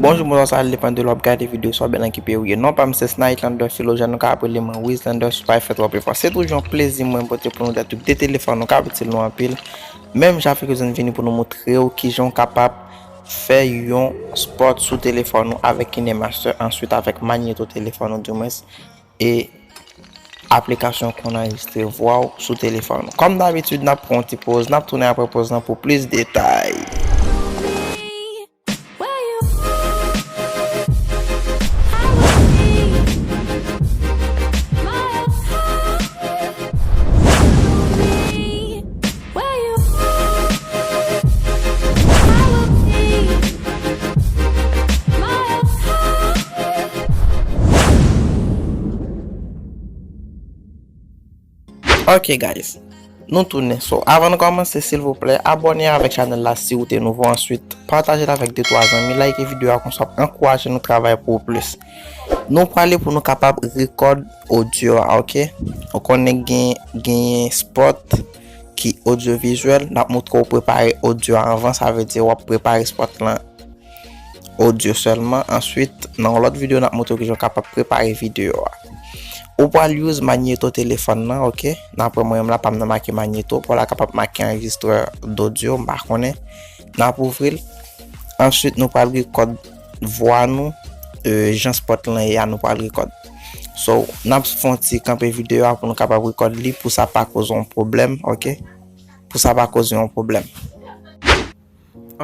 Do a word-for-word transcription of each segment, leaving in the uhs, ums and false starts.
Bonjou, bonswa, sa depann de lè w ap gade videyo, sa w byen okipe ou ye. Non pa m se Snightlander Philogène, nou ka ap rele mwen Wizlander sou pa fè twòp efò. Se toujou yon plezi mwen pote pou nou dat de telefòn nou k ap itil nou anpil. Menm jan avèk yo vini pou nou montre w kijan w kapab fè yon spot sou telefòn ou avèk KineMaster, answit avèk magneto telefòn ou, dimwens, e aplikasyon k anrejistre vwa w sou telefòn ou. Kòm dabitid, n ap pran yon ti poz, n ap tounen apre poz lan pou plis detay. Ok, guys. Nou tounen. So, avan nou kòmanse, silvouplè, abòne avèk chanèl la si ou te nouvo. Answit, pataje l avèk de twa zanmi, like videyo a, konsa w ap ankouraje nou travay pou plis. Nou prale pou nou kapab rekòd odyo a, ok? Ou konnen gen, genyen spot ki odyovizyèl, n ap montre w prepare odyo a anvan, sa vle di w ap prepare spot lan odyo sèlman. Answit, nan yon lòt videyo, n ap montre w kijan w kapab prepare videyo a. Ou pral use magneto telefòn nan, ok? N ap wè mwen menm la, pa m nan make magneto, ou pral kapab make anrejistrè dodyo, m pa konnen. N ap ouvri l. Answit, nou pral rekòd vwa nou, e, jan spot lan ye a, nou pral rekòd. So, n ap fè yon ti kanpe videyo a pou nou kapab rekòd li, pou sa pa koze yon pwoblèm, ok? Pou sa pa koze yon pwoblèm.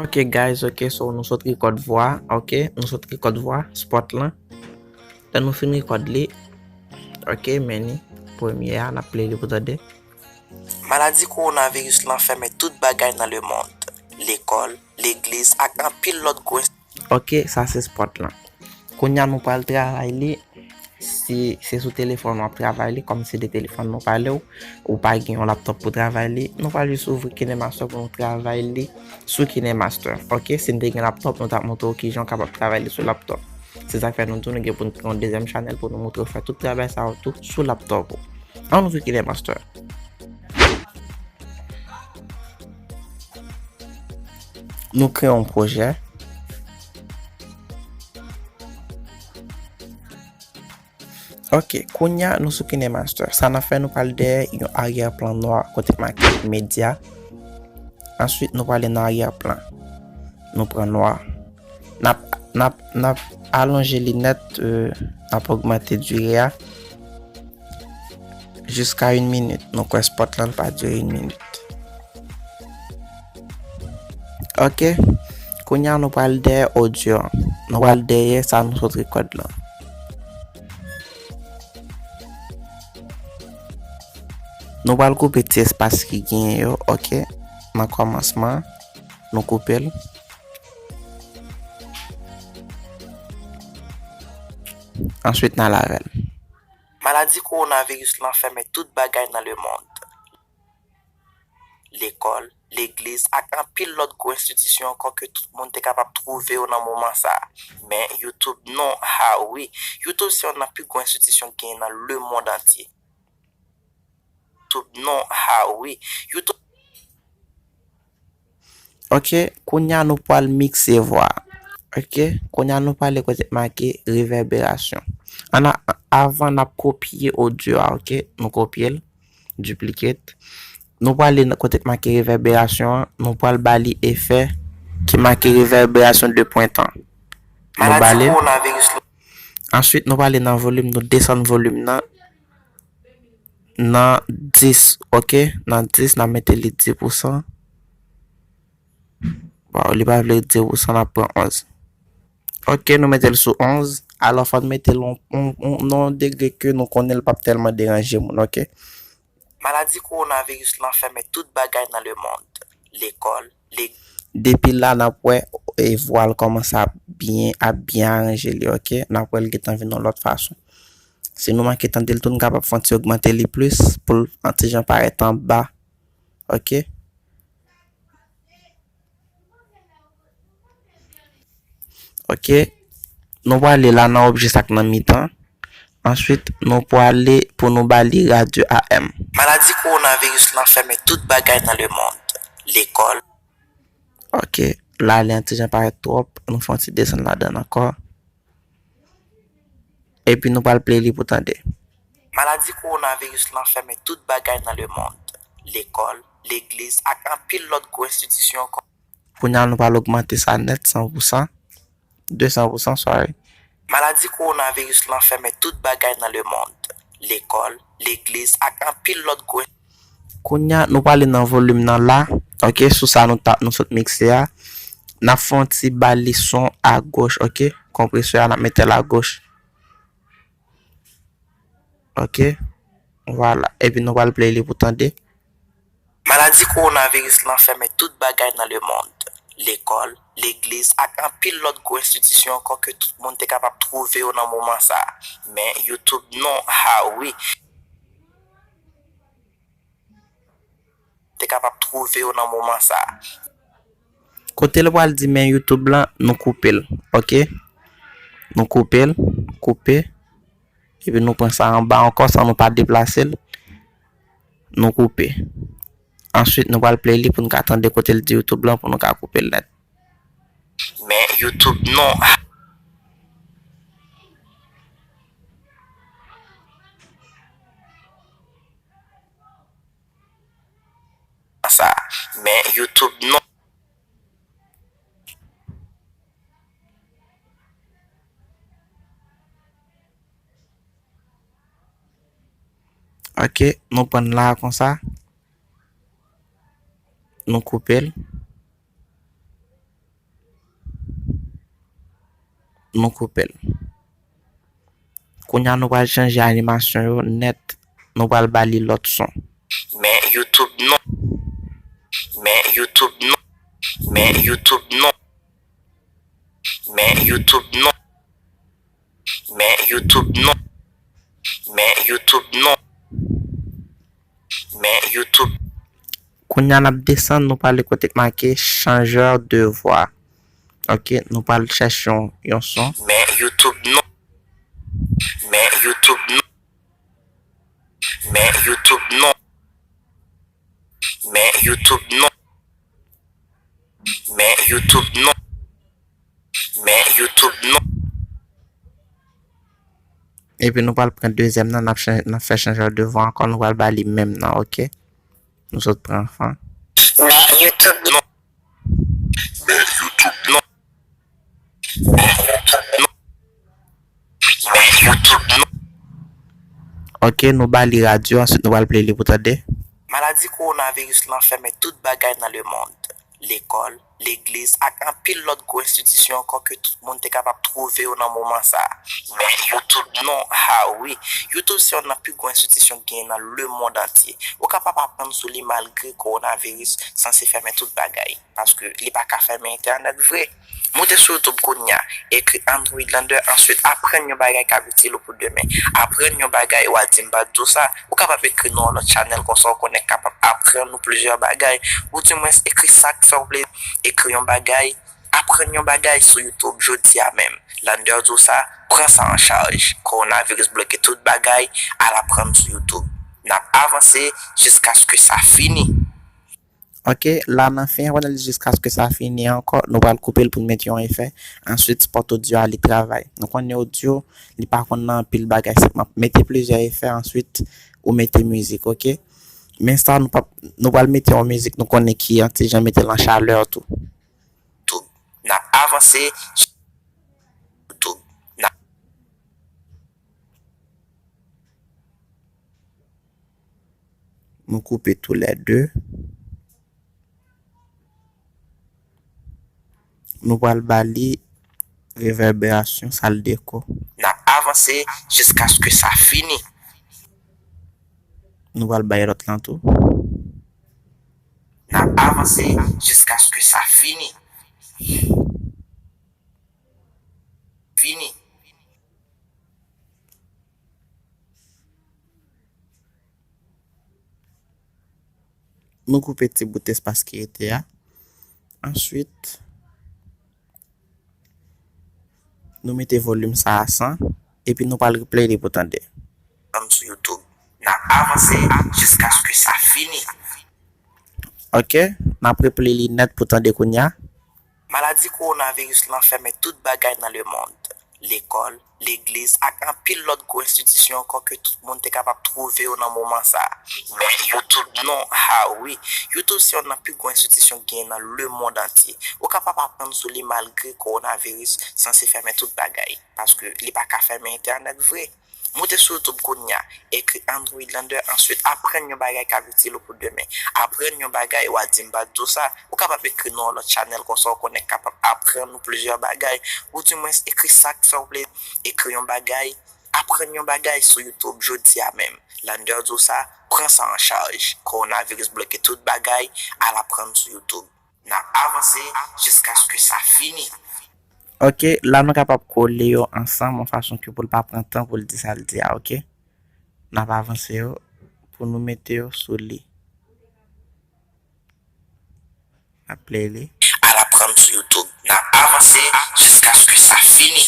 Ok, guys, ok, so nou sot rekòd vwa, ok, nou sot rekòd vwa, spot lan. Lè nou fin rekòd li, ok, men ni, premye a, n ap play li pou tande. Maladi kowonaviris lan fèmen tout bagay nan lemonn. Lekòl, legliz, ak anpil lòt gwo enst- Ok, sa se spot lan. Kounye a nou pral travay li. Si se sou telefòn w ap travay li, kòm se de telefòn nou pale w, ou pa gen yon laptop pou travay li, nou pral jis ouvri KineMaster pou nou travay li sou KineMaster. Ok, si n te gen laptop, nou t ap montre w kijan w kapab travay li sou laptop. Se sa k fè nou di w nou gen pou n pran yon dezyèm chanèl pou nou montre w fè tout travay sa yo tou sou laptop ou. Ann ouvri KineMaster. Nou kreye yon pwojè. Ok, kounye a nou sou KineMaster. Sa n ap fè, nou pral dèyè yon aryè plan nwa kote k make medya. Answit, nou prale nan aryè plan. Nou pran nwa. N ap, n ap, n ap alonje li nèt, e, n ap ogmante dire a jiska yon minit. Nou kwè spot lan pa dire yon minit. Ok. Kounye a nou pral dèyè odyo an. Nou pral dèyè sa nou sot rekòd lan. Nou pral koupe ti espas ki genyen yo, ok. Nan kòmansman, nou koupe l. Answit, n al avè l. Maladi kowonaviris lan fèmen tout bagay nan lemonn. Lekòl, legliz, ak anpil lòt gwo enstitisyon ankò ke tout moun te kapab twouve yo nan moman sa a. Men YouTube non, ha wi. YouTube se youn nan pi gwo enstitisyon ki genyen nan lemonn antye. YouTube non, ha wi. YouTube Ok, kounye a nou pral mikse vwa. Ok, kounye a nou prale kote k make revèberasyon. Ann a, avan n ap kopye odyo a, ok? Nou kopye l, duplicate. Nou prale nan kote k make revèberasyon an, nou pral ba li efè ki make revèberasyon de pwent an. Nou ba li. Answit, nou prale nan volim, nou desann volim nan. Nan dis, ok? Nan dis, n ap mete li dis pousan. Bon, li pa vle dis pousan, n ap pran onz. Ok, nou mete l sou onz. Alò, fò n mete l on, on, on, nan yon degre ke nou konnen l p ap tèlman deranje moun, ok? Maladi kowonaviris lan fèmen tout bagay nan lemonn. Lekòl, legliz. Depi la, n ap wè, e, vwa l kòmanse ap byen, ap byen aranje li, ok? N ap wè l gentan vin yon lòt fason. Si nou manke tande l tou, n kapab fè yon ti ogmante li plis pou l yon ti jan parèt anba. Ok? Ok. Nou prale la nan objè sa k nan mitan. Answit, nou prale pou nou ba li radyo A M. Maladi kowonaviris lan fèmen tout bagay nan lemonn. Lekòl. Ok. La, li an ti jan parèt twòp. Nou fè yon ti desann ladan l ankò. Epi nou pral play li pou tande. Maladi kowonaviris lan fèmen tout bagay nan lemond. Lekòl, legliz, ak anpil lòt gwo enstitisyon ankò. Kounye a, nou pral ogmante sa nèt, san pou san. De san pou san, sorry. Maladi kowonaviris lan fèmen tout bagay nan lemond. Lekòl, legliz, ak anpil lòt gwo. Kounye a, nou prale nan volim nan la. Ok, sou sa nou ta, nou sot mikse a. N ap fè yon ti ba li son agoch, ok? Konpresè a, n ap mete l agoch. Ok? Vwala. Epi nou pral play li pou tande. Maladi kowonaviris lan fèmen tout bagay nan lemond. Lekòl, legliz, ak anpil lòt gwo enstitisyon ankò ke tout moun te kapab twouve yo nan moman sa a. Men YouTube non, ha wi. Te kapab twouve yo nan moman sa a. Kote l pral di men YouTube lan, nou koupe l, ok? Nou koupe l, koupe. Epi nou pran sa anba ankò san nou pa deplase l. Nou koupe. Answit, nou pral play li pou n ka tande kote l di YouTube lan pou nou ka koupe l nèt. Men YouTube non. Sa. Men YouTube non. Ok, nou pran l la konsa. Nou koupe l. Nou koupe l. Kounye a nou pral chanje animasyon yo nèt. Nou pral ba li lòt son. Men YouTube non. Men YouTube non. Men YouTube non. Men YouTube non. Men YouTube non. Men YouTube non. Men YouTube. Kounye a n ap desann, nou prale kote k make changeur de voix. Ok, nou pral chèche yon, yon son. Men YouTube non. Men YouTube non. Men YouTube non. Men YouTube non. Men YouTube non. Men YouTube non. Epi nou pral pran dezyèm nan, n ap chan-, n ap fè changeur de voix ankò, nou pral ba li menm nan, ok? Nou sot pran anfan. Men YouTube non. Men YouTube non. Men YouTube non. Men YouTube non. Ok, nou ba li radyo, answit nou pral play li pou tande. Maladi kowonaviris lan fèmen tout bagay nan lemond. Lekòl, legliz, ak anpil lòt gwo enstitisyon ankò ke tout moun te kapab twouve yo nan moman sa a. Men YouTube non, ha wi. YouTube se yonn nan pi gwo enstitisyon ki genyen nan lemond antye. Ou kapab aprann sou li malgre kowonaviris sanse fèmen tout bagay, paske li pa ka fèmen entènèt vre. Moute sou YouTube kounye a, ekri Android Lander, answit aprann yon bagay k ap itil ou pou demen. Aprann yon bagay, w a di m pa t di w sa. Ou kapab ekri nou yon lòt chanèl, konsa w konnen k kapab aprann ou plizyè bagay. Oudimwens, ekri sa k fè w plezi, ekri yon bagay, aprann yon bagay sou YouTube jodi a menm. Lander di w sa, pran sa an chaj. Kowonaviris bloke tout bagay, al aprann sou YouTube. N ap avanse jiskaske sa fini. Ok, la nan fen an, pandan l jiskaske sa fini ankò, nou pral koupe l pou n mete yon efè. Answit, pòt odyo a, li travay. Nou konnen odyo, li pa konn nan anpil bagay, senpman mete plizyè efè, answit, ou mete mizik, ok? Men sa, nou p ap, nou pral mete yon mizik, nou konnen ki an ti jan mete l an chalè tou. Tou. N ap avanse. Tou. N ap Nou koupe toulède. Nou pral ba li revèbèrasyon, sal deko. N ap avanse jiskaske sa fini. Nou pral bay lòt lan tou. N ap avanse jiskaske sa fini. Fini. Nou koupe ti bout espas ki rete a. Answit, nou mete volim sa a san, epi nou pral replay li pou tande. Ann sou YouTube. N ap avanse jiskaske sa fini. Ok, n ap replay li nèt pou tande kounye a. Maladi kowonaviris lan fèmen tout bagay nan lemonn. Lekòl, legliz, ak anpil lòt gwo enstitisyon ankò ke tout moun te kapab twouve yo nan moman sa a. Men YouTube non, ha wi, YouTube se yonn nan pi gwo enstitisyon ki genyen nan lemonn antye. Ou kapab aprann sou li malgre kowonaviris sanse fèmen tout bagay, paske li pa ka fèmen entènèt vre. Moute sou YouTube kounye a, ekri Android Lander, answit aprann yon bagay k ap itil ou pou demen. Aprann yon bagay, w a di m pa t di w sa, ou kapab ekri nan yon lòt chanèl konsa w konnen k kapab aprann ou plizyè bagay, oudimwens ekri sa k fè w vle, ekri yon bagay, aprann yon bagay sou YouTube jodi a menm. Lander di w sa, pran sa an chaj. Kowonaviris bloke tout bagay, al aprann sou YouTube. N ap avanse jiskaske sa fini. Ok, la nou kapab kole yo ansanm yon fason ke pou l pa pran tan pou l di sa l di a, ok? N ap avanse yo pou nou mete yo sou li. N ap play li. Al aprann sou YouTube. N ap avanse jiskaske sa fini.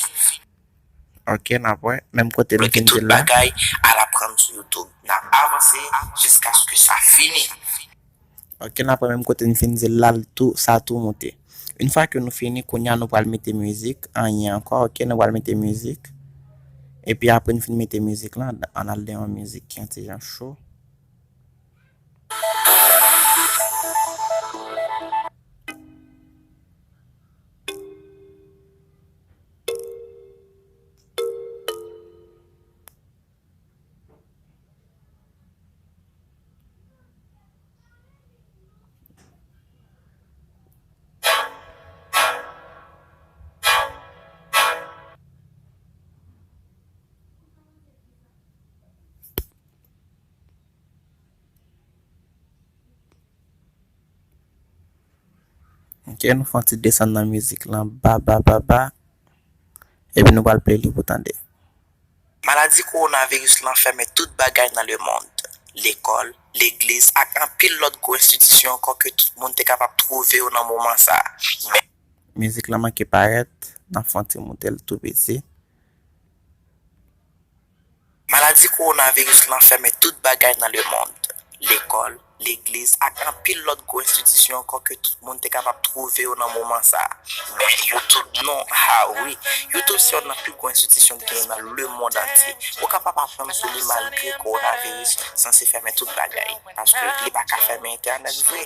Ok, n ap wè. Menm kote nou fin di l la. Bloke tout bagay, al aprann sou YouTube. N ap avanse jiskaske sa fini. Ok, n ap wè menm kote n fin di l la, l tou, sa tou moute. Yon fwa ke nou fini, kounye a nou pral mete mizik, anyen ankò, ok, nou pral mete mizik. Epi apre n fin mete mizik lan, ann al nan yon mizik ki yon ti jan cho. Ok, nou fè yon ti desann nan mizik lan, ba, ba, ba, ba. Epi nou pral play li pou tande. Maladi kowonaviris lan fèmen tout bagay nan lemonn. Lekòl, legliz, ak anpil lòt gwo enstitisyon ankò ke tout moun te kapab twouve yo nan moman sa a. Men mizik lan manke parèt, n ap fè yon ti moute l tou piti. Maladi kowonaviris lan fèmen tout bagay nan lemonn. Lekòl, legliz, ak anpil lòt gwo enstitisyon ankò ke tout moun te kapab twouve yo nan moman sa a. Men YouTube non, ha wi, YouTube se yonn nan pi gwo enstitisyon ki genyen nan lemonn antye. Ou kapab aprann sou li malgre kowonaviris sanse fèmen tout bagay, paske li pa ka fèmen entènèt vre.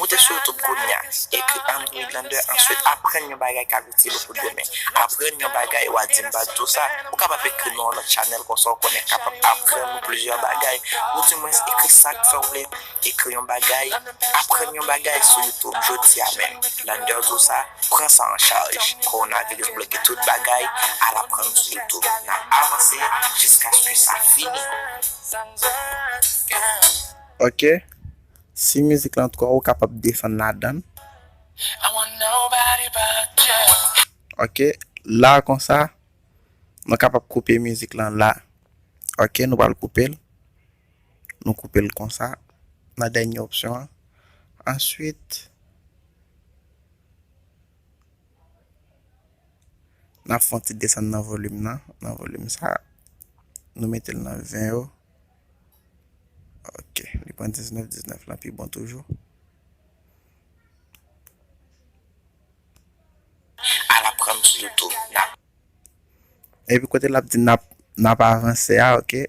Moute sou YouTube kounye a, ekri Android Lander, answit aprann yon bagay k ap itil ou pou demen. Aprann yon bagay, w a di m pa t di w sa, ou kapab ekri nan yon lòt chanèl konsa w konnen k kapab aprann ou plizyè bagay, oudimwens ekri sa k fè w vle, ekri yon bagay, aprann yon bagay sou YouTube jodi a menm. Lander di w sa, pran sa an chaj. Kowonaviris bloke tout bagay, al aprann sou YouTube. N ap avanse jiskaske sa fini. Ok. Si mizik lan twò, ou kapab desann ladan l. Ok, la konsa, nou kapab koupe mizik lan la. Ok, nou pral koupe l. Nou koupe l konsa, nan dènye opsyon an. Answit, n ap fè yon ti desann nan volim nan, nan volim sa. Nou mete l nan ven yo. Ok, li pran diznèf, diznèf lan pi bon toujou. Al aprann sou YouTube. N ap Epi kote l ap di n ap, n ap avanse a, ok.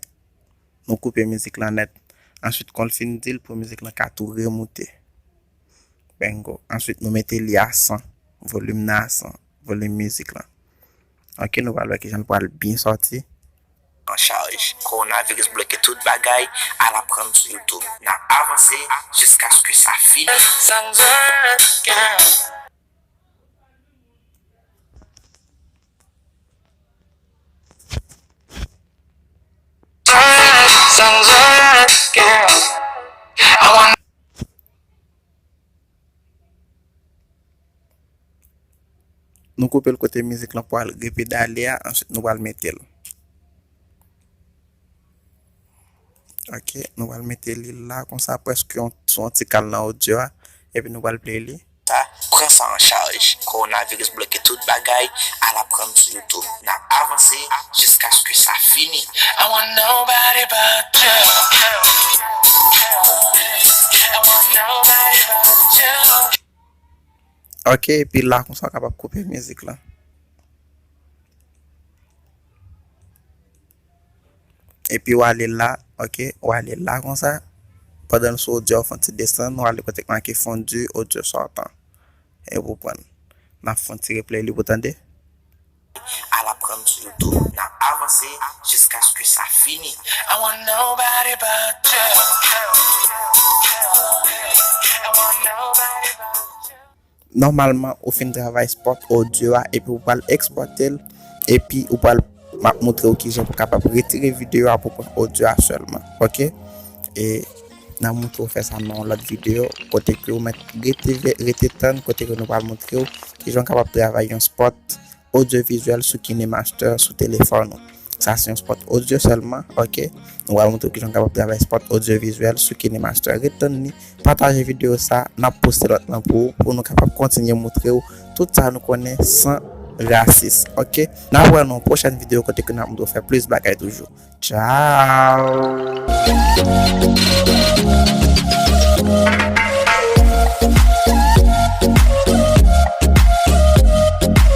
Nou koupe mizik lan nèt. Answit, kon l fin di l, pou mizik lan ka tou remoute. Bingo. Answit, nou mete li a san. Volim nan a san. Volim mizik lan. Ok, nou pral wè kijan l pral byen sòti. An chaj. Kowonaviris bloke tout bagay. Al aprann sou YouTube. N ap avanse jiskaske sa fini. Nou koupe l kote mizik lan pral repedale a, answit nou pral mete l. Ok, nou pral mete li la konsa, prèske yon, sou yon ti kal nan odyo a, epi nou pral play li. Sa, pran sa an chaj. Kowonaviris bloke tout bagay, al aprann sou YouTube. N ap avanse jiskaske sa fini. I want nobody but you. I want nobody but you. Ok, epi la konsa w kapab koupe mizik lan. Epi w ale la, ok, w ale la konsa. Pandan l sou audio a, w fè yon ti desann, w ale kote k make fondu audio sortant. Epi w pran l. N ap fè yon ti replay li pou tande. Al aprann sou YouTube. N ap avanse jiskaske sa fini. I want nobody but you. I want nobody but you. Nòmalman, ou fin travay spot audio a, epi ou pral ekspòte l, epi ou pral, m ap montre w kijan pou kapab retire videyo a pou pran audio a sèlman, ok? E n ap montre w fè sa nan yon lòt videyo, kote ke ou mèt rete, ve- rete tann, kote ke nou pral montre w kijan w kapab travay yon spot odyovizyèl sou KineMaster sou telefòn ou. Sa se yon spot audio sèlman, ok? Nou pral montre w kijan w kapab travay spot odyovizyèl sou KineMaster. Ret tann li, pataje videyo sa, n ap poste lòt lan pou ou, pou nou kapab kontinye montre w tout sa nou konnen san rasis, ok? N ap wè nan yon pwochèn videyo kote ke n ap montre w fè plis bagay toujou. Tchao!